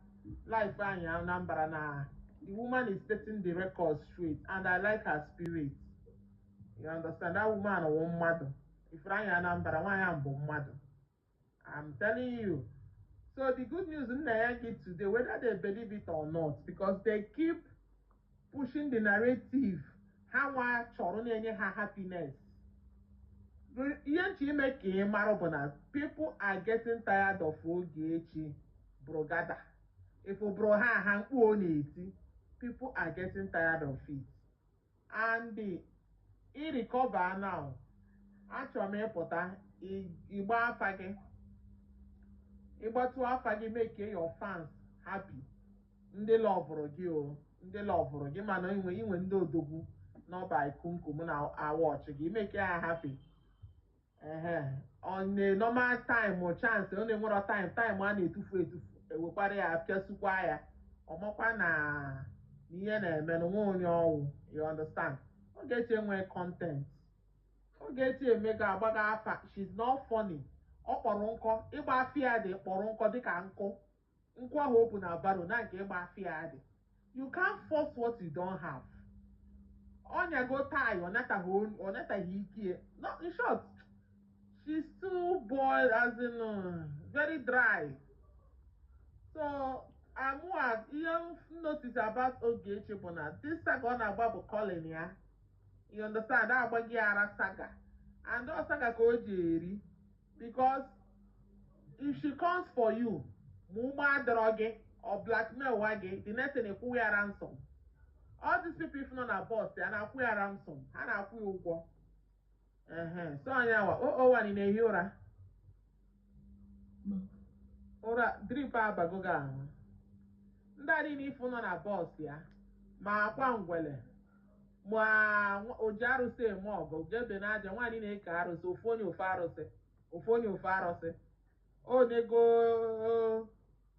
life anyị Anambra na the woman is setting the record straight and I like her spirit, you understand? That woman wụ mmadụ ifuru anyị Anambra, nwaanyị ahụ bụ mmadụ, I'm telling you. So the good news m na-enye gị today, whether they believe it or not, because they keep pushing the narrative ha nwa chọrọ na-enye ha happiness, ihe nche ime ka ị mara bụ na people are getting tired of Ogechi brogada if bro ha ha mkpu ọ na-eti. People are getting tired of it and the ị recover now, achọrọ m ịpụta ịgba afa gị, ịgbatu afa gị, make your fans happy, ndị loveụrụ gị o, ndị loveụrụ gị, mana inwe ndị odogwu n'ọba ikunkum na awọchị gị, make ha happy. Ehe, on a normal time chance ọ na-enwero time a na-etufu etufu, ewekwara ya pịasukwa ya ọmakwa na ihe na-eme na nwa onye ọwụ, you understand? Ogechi enwe content, Ogechi emego agbaga afa. She's not funny. Ọ kpọrọ nkọ ịgba afịa dị, kpọrọ nkọ dịka nkụ nkụ ahụ o bu na baro na nke ịgba afịa dị. You can't force what you don't have. Ọnyago tai ọ nataghị ike. No, in short, she's too boiled, as in very dry. So amụa ihe m notice about Ogechi bụ na this saga ọ na-agba bụ calling ya, you understand? Agbaghị ara saga and ọ saga ka o ji eri, because if she comes for you, ma ụgbọ adọrọ gị or blackmail wa gị, the next thing, ekwughị ya ransom. All these people if nọ na bus ya na-akwụ ya ransom, ha na-akwụ ya ụgwọ. Ehe, so anyanwa o wani na-ehi ụra ụra drip abago gị ahụ. Ndị a niile ifu nọ na bus ya, ma akwa ngwele, ma oji arụsị eme ọgụ gebe na aja nwaanyị na-eke arụsị, ofu onye ofu arụsị, ofu onye ofu arụsị onego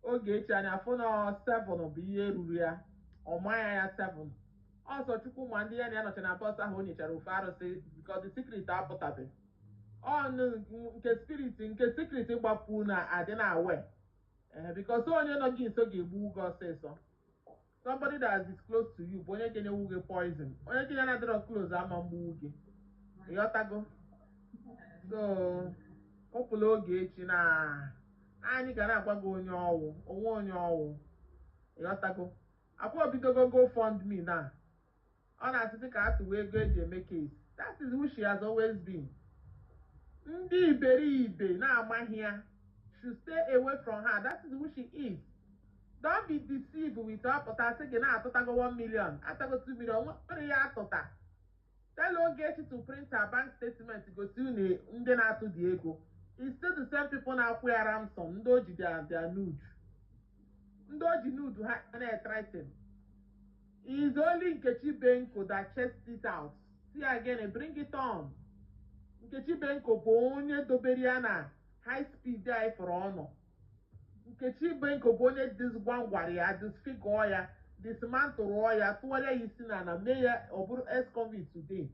Ogechi anya afụ na 7 bụ ihe ruru ya, ọmanya ya 7 ọsọ chukwu, ma ndị ya na ya nọcha na bus ahụ o nyechara ofu arụsị, because the secret apụtabeghị ọnụ nke spirit nke secret gbapụ na adị na awe ee, because onye nọ gị nso ga-egbu gị ọsịsọ. Somebody that is close to you bụ onye ga-enyewu gị poison. Onye gị ya na-adịrọ close ama mgbuwu gị, ịghọtago? So kụpụla Ogechi na anyị ga na-agwa gị onye ọwụ onwe onye ọwụ, ịghọtago? Akwa obidogo GoFundMe na ọ na-asịsị ka atụwa ego eji eme case. That is who she has always been. Ndị iberibe na-amaghị ya should stay away from her. That is who she is. Don't be deceived with ọpụta sị gị na-atụtago 1 million, atago 2 million, nwere ya atụta. Tell Ogechi to print her bank statement, gosi unu ndị na-atụ dị ego. It's still the same people na-akwụ ya ransom, ndị o ji their nude, ndị o ji nude ha na-ethreaten. Is only Nkechi Benko that chased it out. See again, bring it on. Nkechi Benko bụ onye dobere ya na high speed anyị fọrọ ọnụ. Nkechi Benko bụ onye disgwangwara ya, disfigure ya, dismantle ya, tụgharịa ya isi n'ala, mee ya ọ bụrụ ex-convict today.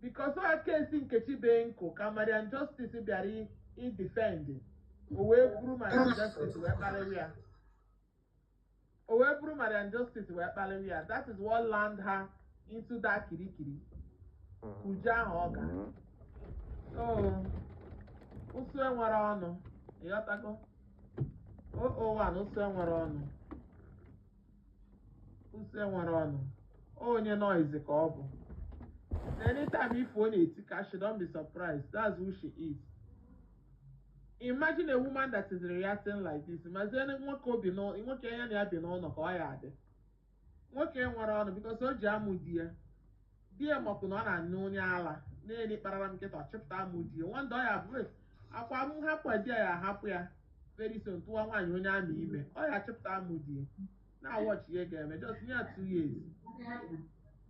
Because ọ case Nkechi Benko ka Mariam Justice bịara i defend, o wee buru Mariam Justice wee kparịwa ya. O wee buru Mariam Justice wee kparịwa ya. That is what land her into that kirikiri. Kuje ahụ ọ ga. So, ụsụ enwere ọnụ, ịghọtago? O1 ụsụ enwere ọnụ. Ụsụ enwere ọnụ. Onye noise ka ọ bụ. Anytime if ọ na-eti kashi, don't be surprised. That's who she is. Imagine a woman that is reacting like this. Imagine nwoke obi nwoke ya na ya bi n'ụlọ ka ọ ya adị. Nwoke nwere ọnụ because o ji amụ di ya. Di ya makwu na ọ na-anụ onye ala na-eri kparara m nkịta, ọ chịpụta amụ di ya. Nwanda ọ ya bụ akwa m hapụ di ya, ahapụ ya very soon, tụwa nwaanyị onye amị ime, ọ ya chịpụta amụ di ya. Na watch ihe ga-eme. Just nye ya 2 years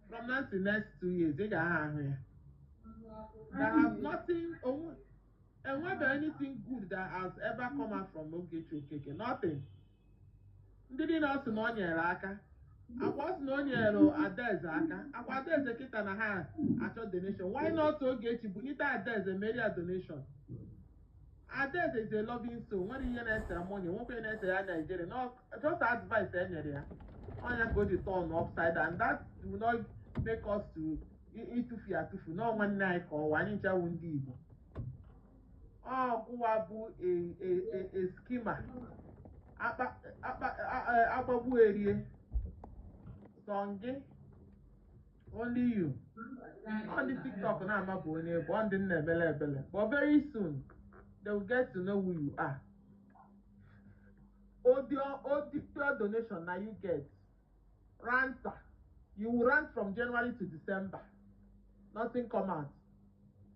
from now to next 2 years, ị ga-aha ahụ ya. There has nothing enwebe anything good that has ever come out from Ogechi Okeke. Nothing. Ndị niile ọ sị na ọ nyere aka, akwa ọ sị na o nyere Adaeze aka, akwa Adaeze kịta na ha achọ donation. Why not Ogechi bunite Adaeze, merie ya donation? Adaeze is a loving soul. Nwere ihe na-ese money, nwekwe ihe na-ese ya Nigeria. No, just advice e nyere ya, ọnya ka o ji turn upside down. That will not make us to ịtụfu ya atụfu. Na nwanne anyị ka ọwa anyị nchawu ndị Igbo. Ọgwụwa bụ a schemer. Agbagbu erie sọ gị, only you. Ọ ndị TikTok na-ama bụ onye bụ ọ ndị nna ebele ebele, but very soon they will get to know who you are. Audio, audio donation na you get ranter. You will rant from January to December, nothing come out.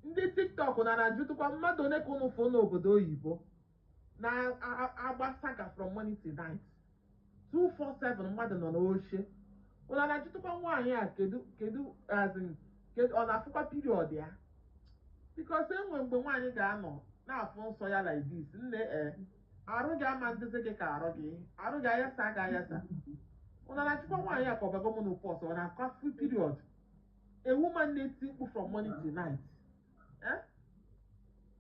Ndị TikTok na na-ajụtụkwa mmadụ one ka unu fụ n'obodo oyibo na-agba saga from morning to night 247. Mmadụ nọ n'oche, unu na-ajụtụkwa nwaanyị a, kedu as in, kedu ọ na-afụkwa period ya? Because enwe mgbe nwaanyị ga-anọ na-afụ nsọ ya like this, nne, e arụ gị ama ndịzi gị ka arụ gị arụ gị ayasa ga ayasa. Unu na-achịkwa nwaanyị a ka ọbago menopause, ọ na-akwa period? A woman na-eti mkpu from morning to night, eh?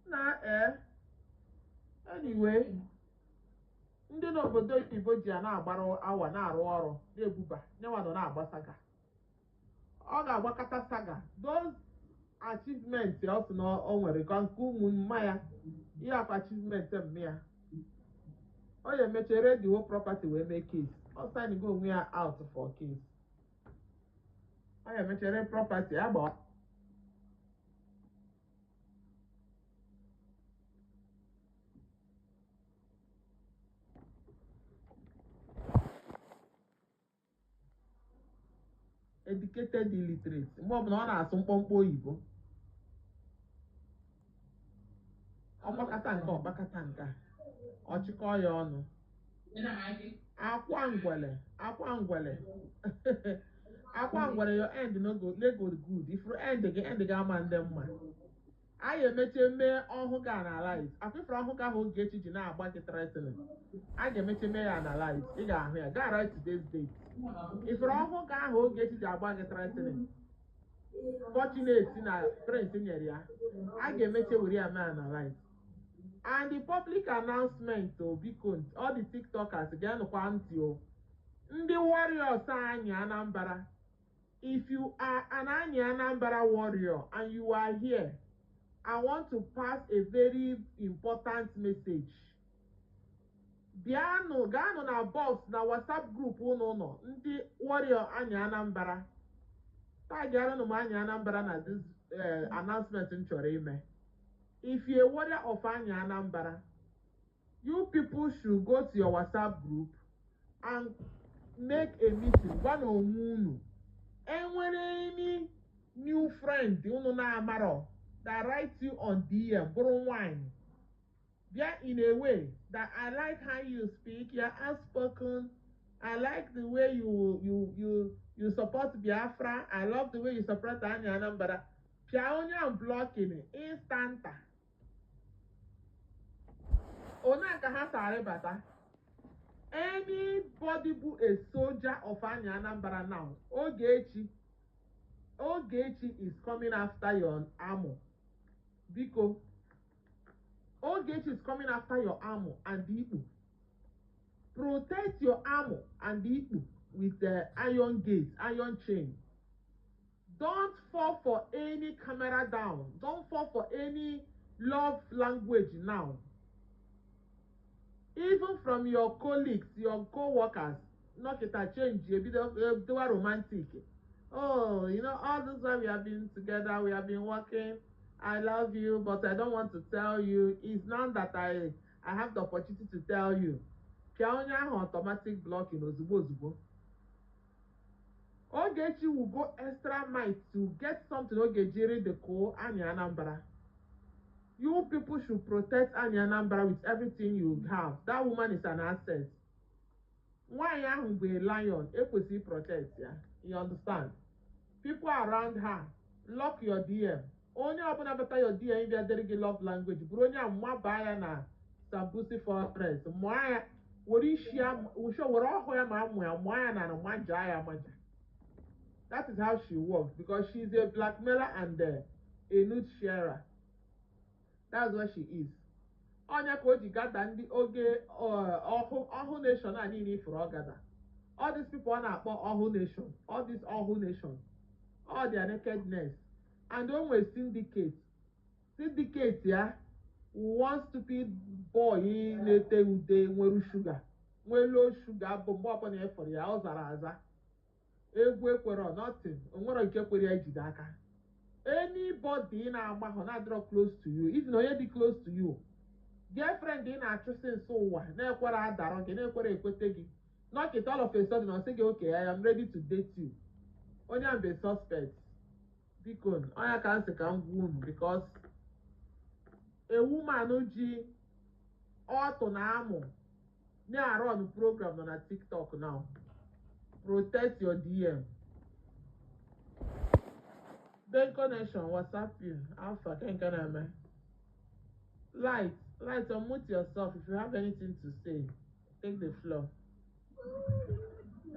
Na eh, anyway, ndị n'obodo oyibo ji ya na-agbara awa na-arụ ọrụ na-ebuba nyenwa nọ na-agba saga. Ọ ga-agbakọta saga. Those achievement ọ sị na o nwere ka nke ụmụ mma ya, ihe akwa achievement mme ya, ọ ya emechere the whole property wee mee case. Ọ sign go onwe ya out for case. Ọ ya emechere property ya gbawa. Educated illiterate. Mgbe ọbụla ọ na-asụ mkpọmkpọ oyibo, ọgbakọta nke ọgbakọta nke a, ọ chịkọọ ya ọnụ. Akwa ngwele, akwa ngwele, akwa ngwele. Your end no go, no go good. If you end gị, end gị ama ndị mma. Anyị emeche mee ọhụ gị analyze. Akwụfere ọhụ gị ahụ Ogechi ji na-agba gị threatening, a ga-emeche mee ya analyze. Ị ga-ahụ ya. Gaa write today's date. Ifere ọhụ gị ahụ Ogechi ji agba gị threatening, fortunate na prince nyere ya, a ga-emeche were ya mee analyze. And the public announcement o, biko, all the TikTokers, ga-enụkwa ntị o. Ndị warriors anyị Anambra, if you are an anyị Anambra warrior and you are here, I want to pass a very important message. Bịanụ, gaanụ na box na WhatsApp group unu nọ. Ndị warrior anyị Anambra, tagịarụnụ m anyị Anambra na this announcement m chọrọ ime. If you're a warrior of anyị Anambra, you people should go to your WhatsApp group and make a meeting. Gwa na onwe unu, enwere any new friend unu na-amarọ that write you on DM, bụrụ nwanyị, bịa in a way that, "I like how you speak, you're outspoken." I like the way you support Biafra. I love the way you support Anya Anambra. Pịa onye ahụ blocking instanta. Onye ka ha sara bata. Anybody bụ a soldier of Anya Anambra now, Ogechi, Ogechi is coming after your armor. Biko, Ogechi is coming after your armor and the ikpu. Protect your armor and the ikpu with the iron gate, iron chain. Don't fall for any camera down. Don't fall for any love language now. Even from your colleagues, your co-workers, not it a change, a bit of romantic. Oh, you know, all this while we have been together, we have been working. I love you, but I don't want to tell you. It's not that I have the opportunity to tell you. Pịa onye ahụ automatic blocking ozugbo ozugbo. Ogechi will go extra mile to get something Ogechi the call Anya Anambra. You people should protect Anya Anambra with everything you have. That woman is an asset. Nwaanyị ahụ bụ a lion, ekwesịghị protect ya. You understand? People around her, lock your DM. Onye ọbụla bata your DM bịa dere gị love language, bụrụ onye ahụ mabaa ya na Sambusi Forest, mụọ ya, were isi ya, were ọhụ ya ma amụ ya, mụọ ya na majaa ya amaja. That is how she works, because she's a blackmailer and a nude sharer. That's what she is. Onye ka o ji gada ndị oge ọhụ nation a niile ifuru ọ gada. All these people ọ na-akpọ ọhụ nation, all this ọhụ nation, all their nakedness. And o nwere syndicate. Syndicate ya, one stupid boy na-ete ude nwere shuga, nwee low shuga bụ mgbe ọbụla ịfụrụ ya ọ zara aza. Egwu ekwero nothing, onwere nke kwere ya ijide aka. Anybody na-agba ahụ na-adịrọ close to you, even onye dị close to you, girlfriend ị na-achụsị nso ụwa na-ekwere adarọ gị, na-ekwere ekwete gị, knock it all of a sudden ọ sị gị okay, I am ready to date you. Onye ahụ bụ suspect. Biko, onye ka m sị ka m gwa unu, because a woman ji ọtụ na amụ na-arụ on program nọ na TikTok now. Protect your DM. Benko Nation, what's up you? Alpha, can Light, light, unmute yourself if you have anything to say. Take the floor.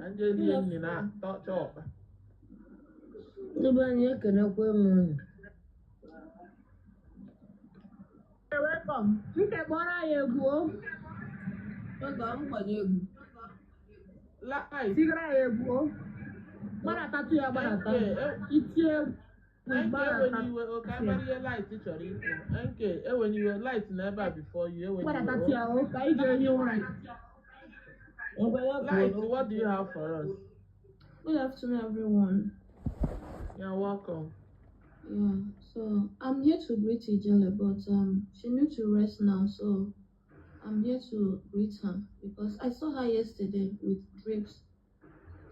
Angelina, touch up. Welcome. Light. Light never before you. Light, what do you have for us? Good afternoon, everyone. You're welcome. Yeah, so I'm here to greet Ijele, but she needs to rest now, so I'm here to greet her because I saw her yesterday with drips,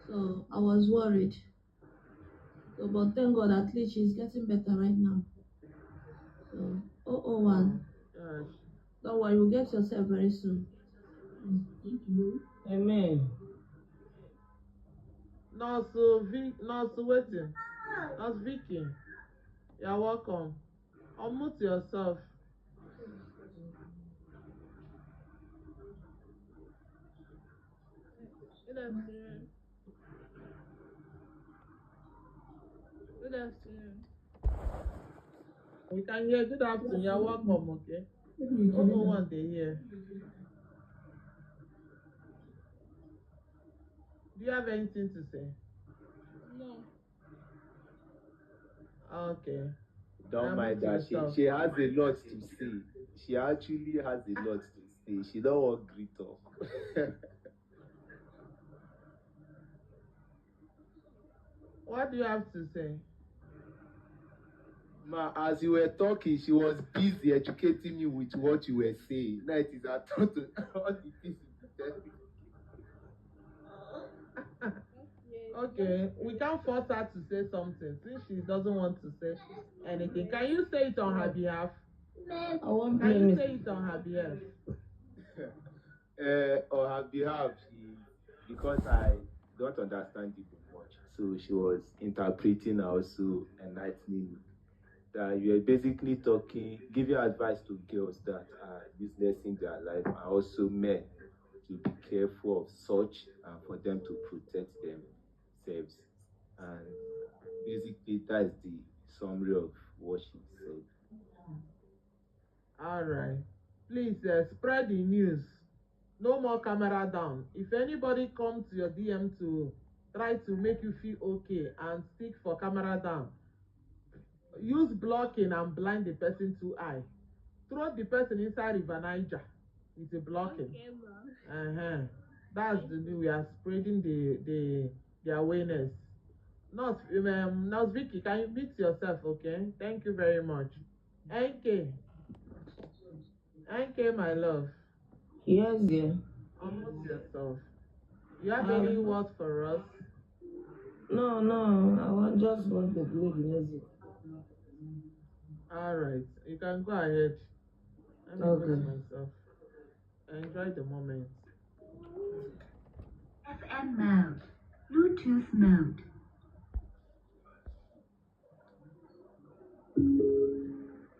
so I was worried. So, but thank God, at least she's getting better right now. So, 001. Gosh. Don't worry, you'll get yourself very soon. Thank you. Amen. Nurse waiting. Nurse Vicky, you're welcome. Unmute yourself. Good afternoon. Good afternoon. We can hear. Good afternoon. You're welcome, okay? No one they hear. Do you have anything to say? No. Okay. Don't mind that. She has a lot to say. She actually has a lot to say. She don't want greet talk. What do you have to say? Ma, as you were talking, she was busy educating me with what you were saying. Now it is her turn to all the things you tell me. Okay, we can't force her to say something since she doesn't want to say anything. Can you say it on her behalf? I won't Can blame you it. say it on her behalf? On her behalf, Because I don't understand Igbo much, so she was interpreting and also enlightening me. That you are basically talking, giving advice to girls that are useless in their life, and also men to be careful of such and for them to protect themselves. And basically, that is the summary of what she said. All right. Please spread the news. No more camera down. If anybody comes to your DM to try to make you feel okay and stick for camera down, use blocking and blind the person to eye. Throw the person inside River Niger with a blocking. Okay, ma. That's the new. We are spreading the awareness. Nurse Vicky, can you mute yourself? Okay. Thank you very much. NK, NK, my love. Yes, dear. Unmute yourself. You have any words for us? No, I want just want to play the music. All right, you can go ahead. Let me Okay. mute myself. Enjoy the moment. FM mode. Bluetooth mode.